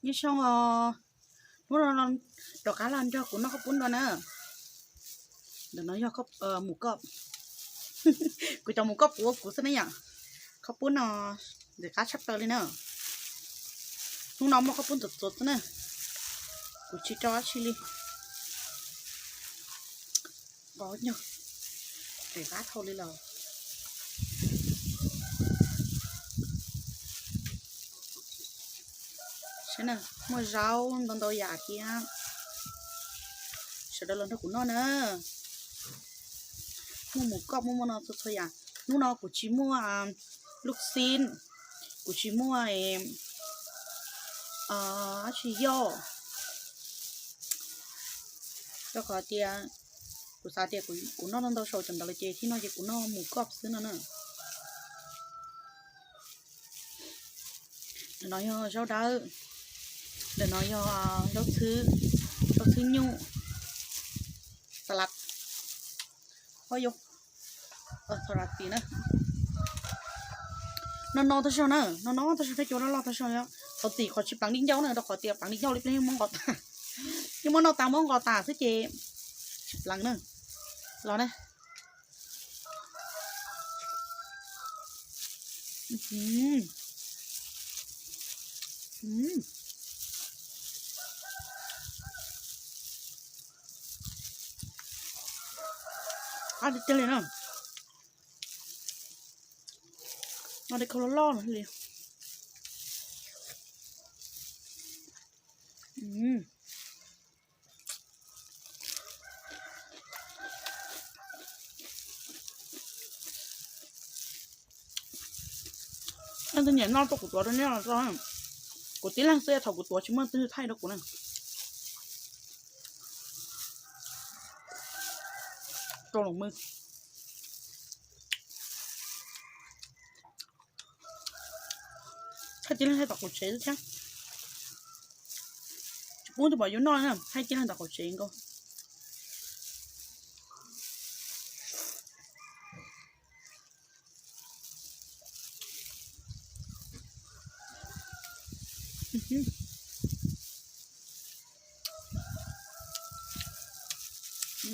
Nyob zoo os, hnub no rov qab los nrog kuv noj khaub poob dua na. Ntawm no yog mus koj, kuv cov mus koj puv ua kuv xwb na yom. Khaub poob no ntxim qab tshaj plaws li na. Hnub no muaj khaub poob ntxuav ntxuav xwb na, kuv tsis rau dab tsi li. Qos nyuag, ntxim qab dhau li los. Saib na, muaj zaub ntau ntau yam thiab. Sawv daws los nrog kuv noj na. Muaj mus koj, muaj muaj no txhua txhua yam. Hnub no kuv tsis muaj lub xib, kuv tsis muaj dab tsi yoj, rau qhov tias kuv xav tias kuv noj ntau ntau saum cov ntawd lawm ces thib no ces kuv noj mus koj xwb no na. Ntawm no yog zaub dawb, ntawm no yog zaub txhwb, zaub txhwb nyuj, xas las, ob yau, xas las tis na. No no tag zog na, no no tag zog thiab cua loj loj tag zog. Qhov txim qhov tsis pleev li ncauj na, rau qhov tias pleev li ncauj li peb yeej muab nqos tas, yeej muab noj tas muab nqos tas xwb ces tsis pleev na. Los na. Qab tiag tiag li na. No de khau loj loj no li. Leej twg nyiam noj tuaj kuv tuav rau nej los tau. Kuv tib leeg xwb, thaum kuv tuav tsis muaj leej twg thaij rau kuv na. Rau los mw. Thaij tib leeg thaij tom qaum tsev thiab. Tsis pub tus pom yuav noj na, thaij tib leeg tom qaum tsev nkaus.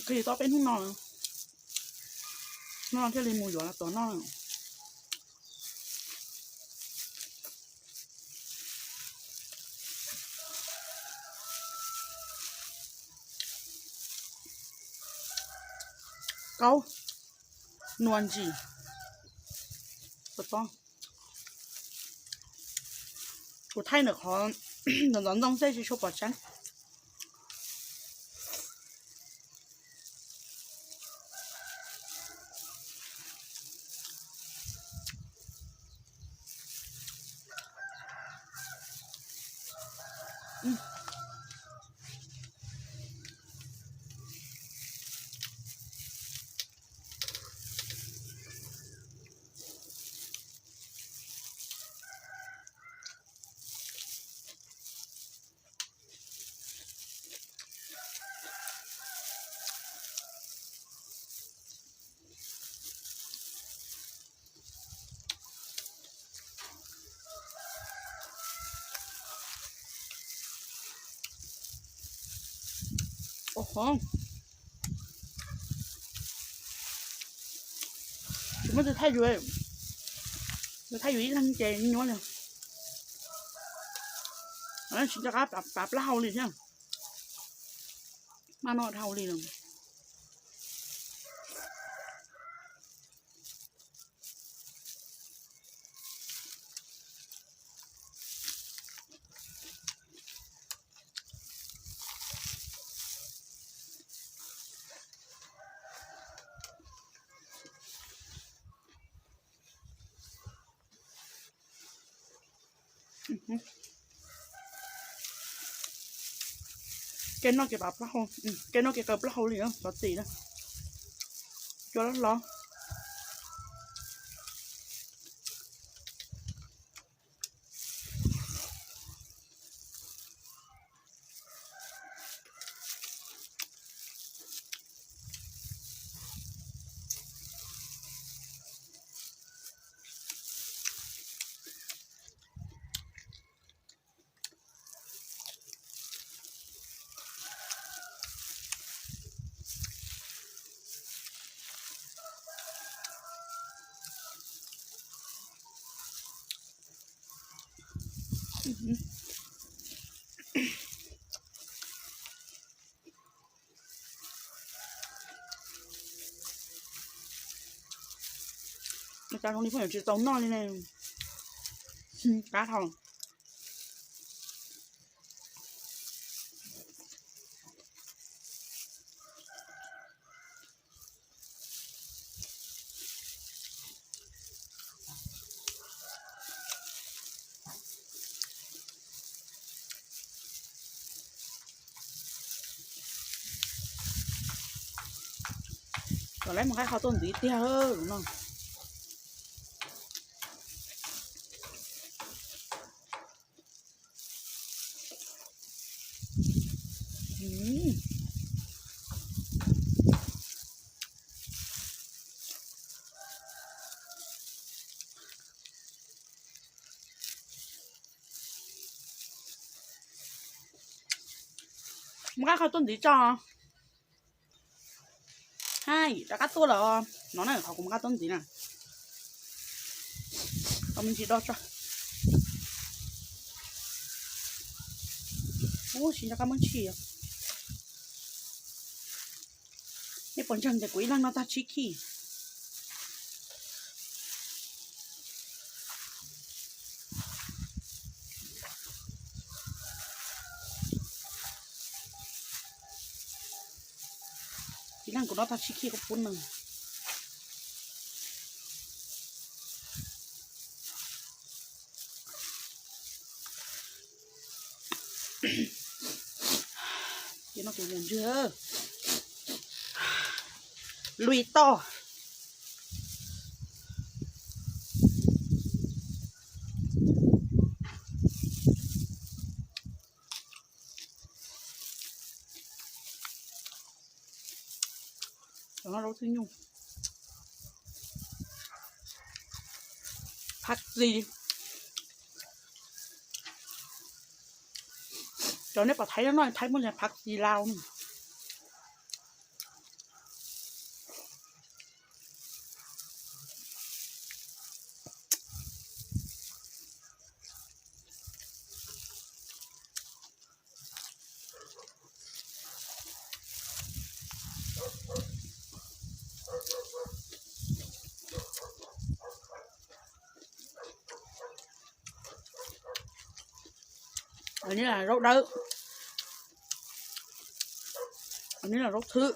Qhia tau peb hnub no, hnub no thiaj li mus yuav los tuav noj. Kaub, nua ntsis. Kuv thaij ntawm qhov ntxov ntxov ntxoo xwb tsis tshua pom tseeb. Ua hov, tsis muaj tus thaij yus, tus thaij yus ib leeg ces nyuaj li. Tsis nco qab pav plaub hau li thiab, maj noj dhau li lawm. Kev noj kev pav plaub hau, kev noj kev qaws plaub hau li na, xov txim na. Cua loj hlob. Cas zoo li phooj ywg tsis tau noj li ne. Qab hau. Kom lawv mus nqa qhov tuaj ntxiv tiag no. Mus nqa qhov tuaj ntxiv tso. Hais rov qab tuaj los no na, qhov kuv mus nqa tuaj ntxiv na. Tau me ntsis do tso. Ub, tsis nco qab muab ntshis. Nej puas ntseeg tias kuv ib leeg noj tag tsib khij? Ib leeg kuv noj tag tsib khij kuv pub neeg. Ces no kuv yuav ntswg lus toj. Cov no zaub txhwb nyuj, phav txi. Cov nej pom Thaib no, Thaib muaj li phav txi Lao. Nws yog zaub dawb, nws yog zaub txhwb.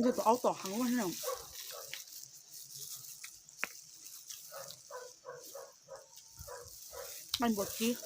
Tus aub tom heev. Npua tsib.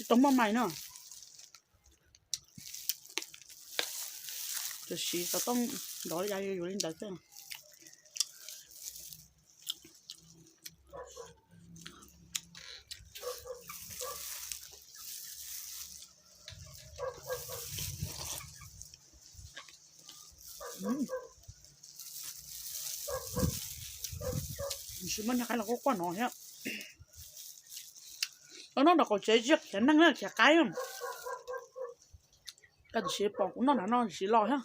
Tau muaj mais no. Tiam sis xov tooj nrov li cas yuav li ntawd xwb. Tab sis muab niag qaib los quaj quaj no thiab. Tab noj nram qaum tsev ziab khiav neeg na khiav qaib. Koj tiam sis pom kuv noj nram no tiam sis los thiab.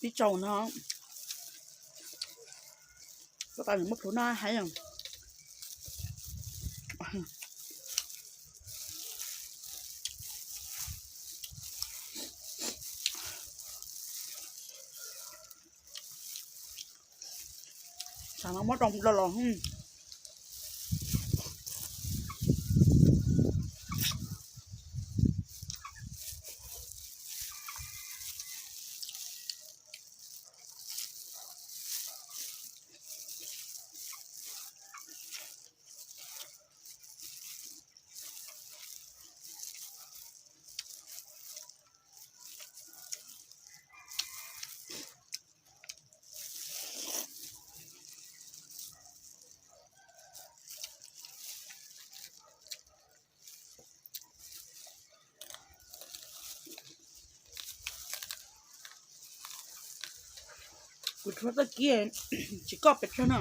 Ib tsaus no, koj tas muab plhuav noj heev. Tsam no muab rau mus rau los. Kuv tshuav txoj kib tsis koj pes tsawg na.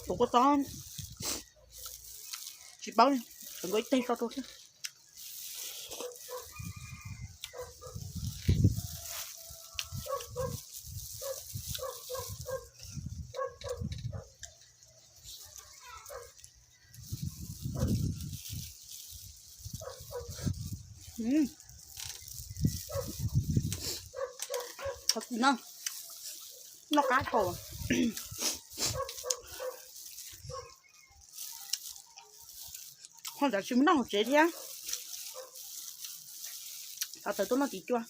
Tus kua txob tsis paub, tseem nkaus ib teg tso rau thiab. Thov txim na, noj qab dhau. Ho tam sim mus noj hauv tsev thiab. Xav tawm tuaj noj tim cua.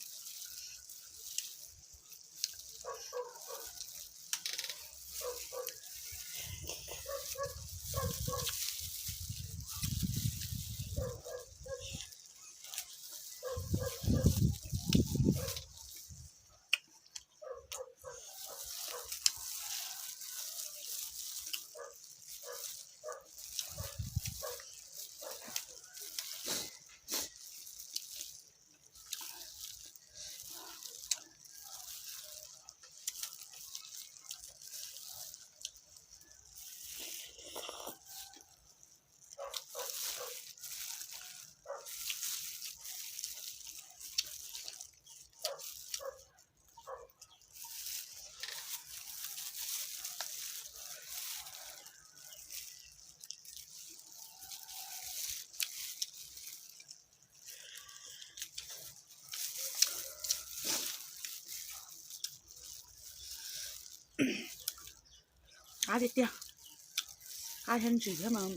Qab tiag tiag, qab thiab ntsim thiab mas.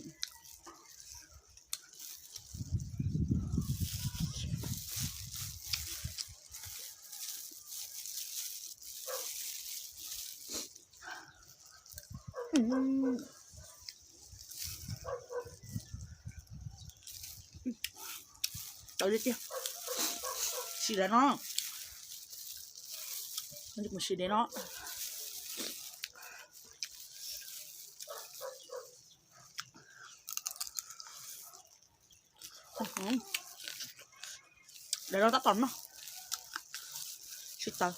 Tau tiag tiag. Sim dev no, sim dev no. Dev no tab tom noj, tsis tawv.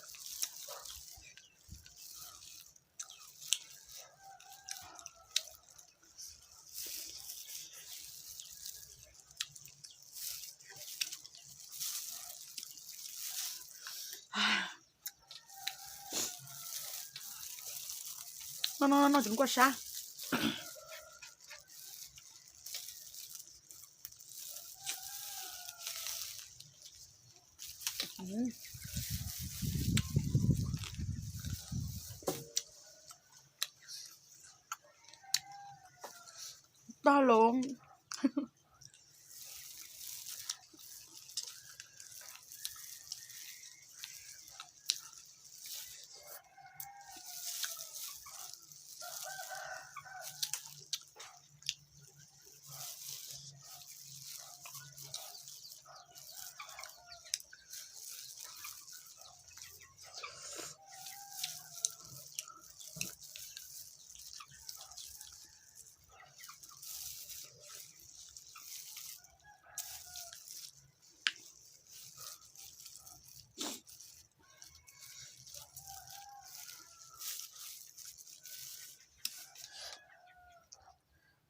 Noj noj noj tsis muaj sab. Tag los.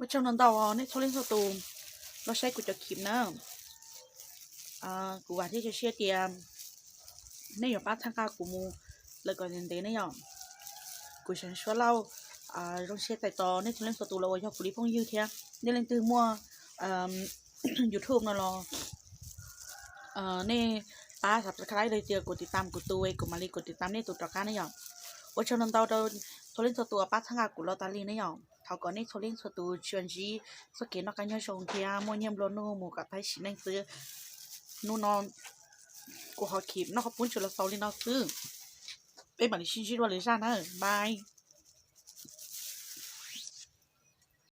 Ua tsaug ntau ntau nej txhua leej txhua tus los saib kuv cov clip na. Kuv vam thiab cia siab tias nej yuav pab txhawb nqa kuv mus lawm kom ntev ntev ne yom. Kuv Xeev Suab Lauj zoo siab tais tos nej txhua leej txhua tus los uas yog kuv li phooj ywg thiab. Nej leej twg muaj YouTube no los nej pab subscribe li tias kuv tiv tam kuv tus es kuv mam li kuv tiv tam nej tus rov qab ne yom. Ua tsaug ntau ntau rau txhua leej txhua tus uas pab txhawb nqa kuv los tas li ne yom. Thov kom nej txhua leej txhua tus tsuas ntsib txoj kev noj qab nyob zoo thiab muaj nyiaj nplua nuj mus kom tag sim neej xwb. Hnub no kuv ho clip noj qhob pub tsuas los xaus li no xwb. Peb mam li sib ntsib dua lwm zaj na, bye.